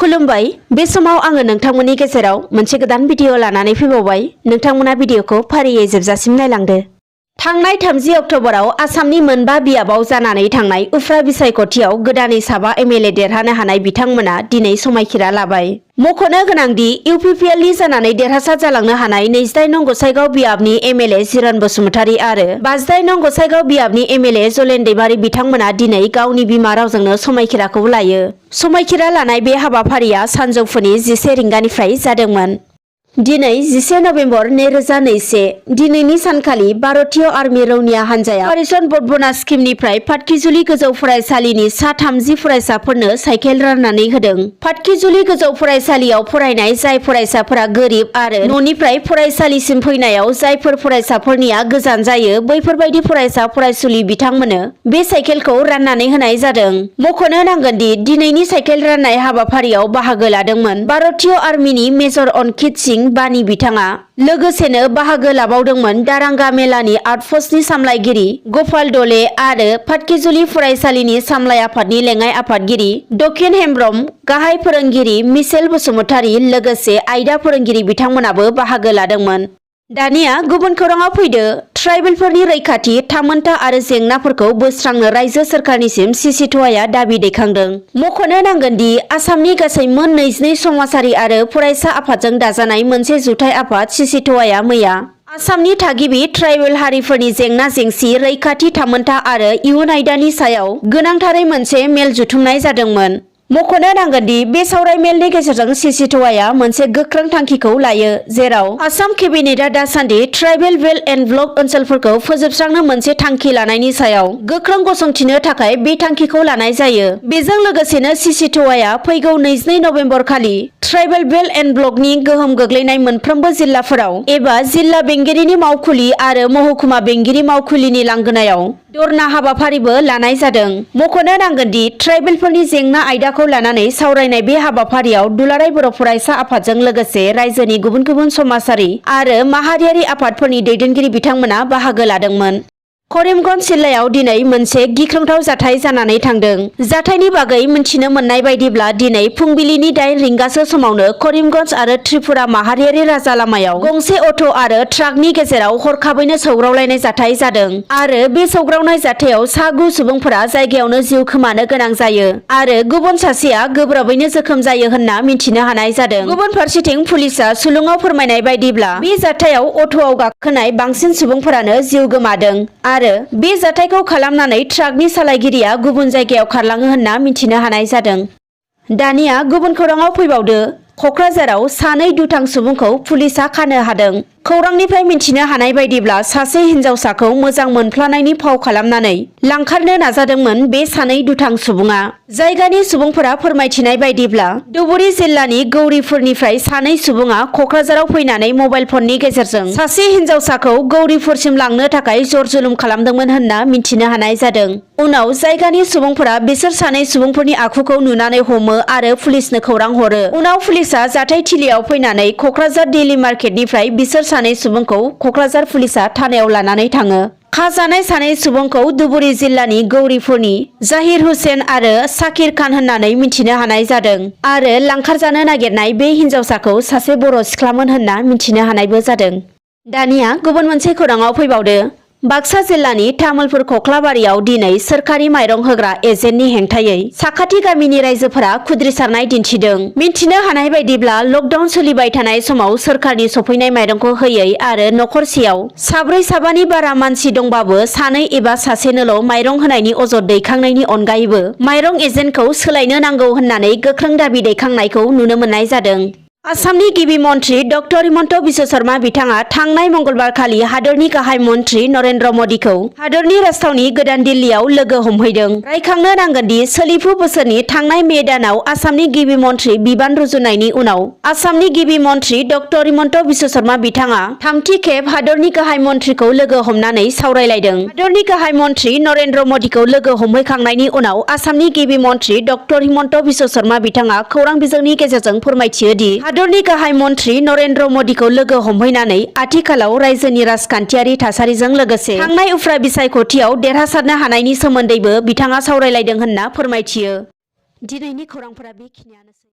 खुलुमबाय बे समाव आङो नोंथांमोननि गेजेराव मोनसे गोदान भिडिअ लानानै फैबावबाय। नोंथांमोना भिडिअखौ फारियै जोबजासिम नायलांदो। थांनाय 30 अक्ट'बराव आसामनि मोनबा बियाबाव जानानै थांनाय उफ्रा बिसायख'थियाव गोदानै साबा एमएलए देरहानो हानाय बिथांमोना दिनै समायखिरा लाबाय। मख'नो गोनांदि इउपिपिएलनि जानानै देरहासार जालांनो हानाय 28 नं गसाइगाव बियाबनि एमएलए जिरन बसुमतारी आरो 52 नं गसाइगाव बियाबनि एमएलए जलेन दैमारी बिथांमोना दिनै गावनि बिमा रावजोंनो समायखिराखौ लायो। समायखिरा लानाय बे हाबाफारिया सानजौफुनि 11 रिंगानिफ्राय जादोंमोन। दिनै 11 नभेम्बर 2021 दिनैनि सानखालि भारतीय आर्मी रौनिया हान्जाया अपारेशन बटबना स्किमनिफ्राय फातखिजुलि गोजौ फरायसालिनि सा 30 फरायसाफोरनो साइकेल राननानै होदों। फातखिजुलि गोजौ फरायसालियाव फरायनाय जाय फरायसाफोरा गोरिब आरो न'निफ्राय फरायसालिसिम फैनायाव जायफोर फरायसाफोरनिया गोजान जायो बैफोरबायदि फरायसा फरायसुलि बिथांमोननो बे साइकेलखौ राननानै होनाय जादों। मख'नो नांगोनदि दिनैनि साइकेल राननाय हाबाफारियाव बाहागो लादोंमोन भारतीय आर्मीनि मेजर अंकित सिंह बानी बिथाङा। लोगोसेनो बाहागो लाबावदोंमोन दारांगा मेलानि आउटपस्टनि सामलायगिरि गपाल दले आरो फातखिजुलि फरायसालिनि सामलाय आफादनि लेङाइ आफादगिरि दकेन हेम्ब्रम, गाहाय फोरोंगिरि मिशेल बसुमतारी लोगोसे आयदा फोरोंगिरि बिथांमोनाबो बाहागो लादोंमोन। दानिया गुबुन खौराङाव फैदो। ट्राइबेलफोरनि रैखाथि, थामोनथा आरो जेंनाफोरखौ बोस्रांनो रायजो सोरखारनिसिम सिसिट'आया दाबि दैखांदों। मख'नो नांगोनदि आसामनि गासै मोन 22 समाजारि आरो फरायसा आफादजों दाजानाय मोनसे जुथाइ आफाद सिसिट'आया मैया आसामनि थागिबि ट्राइबेल हारिफोरनि जेंना जेंसि, रैखाथि, थामोनथा आरो इयुन आयदानि सायाव गोनांथारै मोनसे मेल जुथुमनाय जादोंमोन। मख'नो नांगोनदि बे सावरायमेलनि गेजेरजों सिसिट'आया मोनसे गोख्रों थांखिखौ लायो जेराव आसाम केबिनेटआ दासान्दि ट्राइबेल बेल्ट एन्ड ब्लक ओनसोलफोरखौ फोजोबस्रांनो मोनसे थांखि लानायनि सायाव गोख्रों गसंथिनो थाखाय बे थांखिखौ लानाय जायो। बेजों लोगोसेनो सिसिट'आया फैगौ 22 नभेम्बर खालि ट्राइबेल बेल्ट एन्ड ब्लकनि गोहोम गोग्लैनाय मोनफ्रोमबो जिल्लाफोराव एबा जिल्ला बेंगिरिनि मावखुलि आरो महकुमा बेंगिरि मावखुलिनि लांगोनायाव धरना हाबाफारिबो लानाय जादों। मख'नो नांगोनदि ट्राइबेलफोरनि जेंना आयदाखौ लानानै सावरायनाय बे हाबाफारियाव दुलाराय बर' फरायसा आफादजों लोगोसे रायजोनि गुबुन गुबुन समाजारि आरो माहारियारि आफादफोरनि दैदेनगिरि बिथांमोना बाहागो लादोंमोन। करिमगन्ज जिल्लायाव दिनै मोनसे गिख्रंथाव जाथाय जानानै थांदों। जाथायनि बागै मिन्थिनो मोननाय बायदिब्ला दिनै फुंबिलिनि 8 रिंगासो समावनो करिमगन्ज आरो त्रिपुरा माहारियारि राजा लामायाव गंसे अट' आरो ट्राकनि गेजेराव हरखाबैनो सौग्रावलायनाय जाथाय जादों आरो बे सौग्रावनाय जाथायाव सा 9 सुबुंफोरा जायगायावनो जिउ खोमानो गोनां जायो आरो गुबुन सासेया गोब्राबैनो जोखोम जायो होनना मिन्थिनो हानाय जादों। गुबुन फारसेथिं पुलिसआ सुलुङाव फोरमायनाय बायदिब्ला बे जाथायाव अट'आव गाखोनाय बांसिन सुबुंफोरानो जिउ गोमादों आरो बे जाथायखौ खालामनानै ट्राकनि सालायगिरिया गुबुन जायगायाव खारलाङो होनना मिन्थिनो हानाय जादों। दानिया गुबुन खौराङाव फैबावदो। क'क्राझाराव सानै दुथां सुबुंखौ पुलिसआ खानो हादों। खौरांनिफ्राय मिन्थिनो हानाय बायदिब्ला सासे हिनजावसाखौ मोजां मोनफ्लानायनि फाव खालामनानै लांखारनो नाजादोंमोन बे सानै दुथां सुबुङा। जायगानि सुबुंफोरा फोरमायथिनाय बायदिब्ला धुबुरी जिल्लानि गौरीपुरनिफ्राय सानै सुबुङा क'क्राझाराव फैनानै मबाइल फननि गेजेरजों सासे हिनजावसाखौ गौरीपुरसिम लांनो थाखाय जर-जुलुम खालामदोंमोन होनना मिन्थिनो हानाय जादों। उनाव जायगानि सुबुंफोरा बिसोर सानै सुबुंफोरनि आखुखौ नुनानै हमो आरो पुलिसनो खौरां हरो। उनाव पुलिसआ जाथायथिलियाव फैनानै क'क्राझार डेली मार्केटनिफ्राय बिसोर सानै सुबुंखौ क'क्राझार पुलिसआ थानायाव लानानै थाङो। खाजानाय सानै सुबुंखौ धुबुरी जिल्लानि गौरीपुरनि जाहिर हुसेन आरो साकिर खान होननानै मिन्थिनो हानाय जादों आरो लांखारजानो नागिरनाय बे हिनजावसाखौ सासे बर' सिख्लामोन होनना मिन्थिनो हानायबो जादों। दानिया गुबुन मोनसे खौराङाव फैबावदो। बाक्सा जिल्लानि तामुलपुर खख्लाबारियाव दिनै सोरखारि माइरं होग्रा एजेन्टनि हेंथायै साखाथि गामिनि रायजोफोरा खुद्रिसारनाय दिन्थिदों। मिन्थिनो हानाय बायदिब्ला लकडाउन सोलिबाय थानाय समाव सोरखारनि सफैनाय माइरंखौ होयै आरो नखरसेयाव साब्रै साबानि बारा मानसि दंबाबो सानै एबा सासेनोल' माइरं होनायनि अजद दैखांनायनि अनगायैबो माइरं एजेन्टखौ सोलायनो नांगौ होननानै गोख्रों दाबि दैखांनायखौ नुनो मोननाय जादों। आसामनि गिबि मन्त्रि डक्टर हिमन्त बिश्व शर्मा बिथाङा थांनाय मंगलबारखालि हादरनि गाहाय मन्त्रि नरेन्द्र मदिखौ हादरनि राजथावनि गोदान दिल्लीयाव लोगो हमहैदों। रायखांनो नांगोनदि सोलिफु बोसोरनि थांनाय मे दानाव आसामनि गिबि मन्त्रि बिबान रुजुनायनि उनाव आसामनि गिबि मन्त्रि डक्टर हिमन्त बिश्व शर्मा बिथाङा थामथि खेब हादरनि गाहाय मन्त्रिखौ लोगो हमनानै सावरायलायदों। हादरनि गाहाय मन्त्रि नरेन्द्र मदिखौ लोगो हमहैखांनायनि उनाव आसामनि गिबि मन्त्रि डक्टर हिमन्त बिश्व शर्मा बिथाङा खौरां बिजोंनि गेजेरजों फोरमायथियो दि हादरनि गाहाय मन्त्रि नरेन्द्र मदिखौ लोगो हमहैनानै आथिखालाव रायजोनि राजखान्थियारि थासारिजों लोगोसे थांनाय उफ्रा बिसायख'थियाव देरहासारनो हानायनि सोमोन्दैबो बिथाङा सावरायलायदों होनना फोरमायथियो। दिनैनि खौरांफोरा बेखिनियानोसै।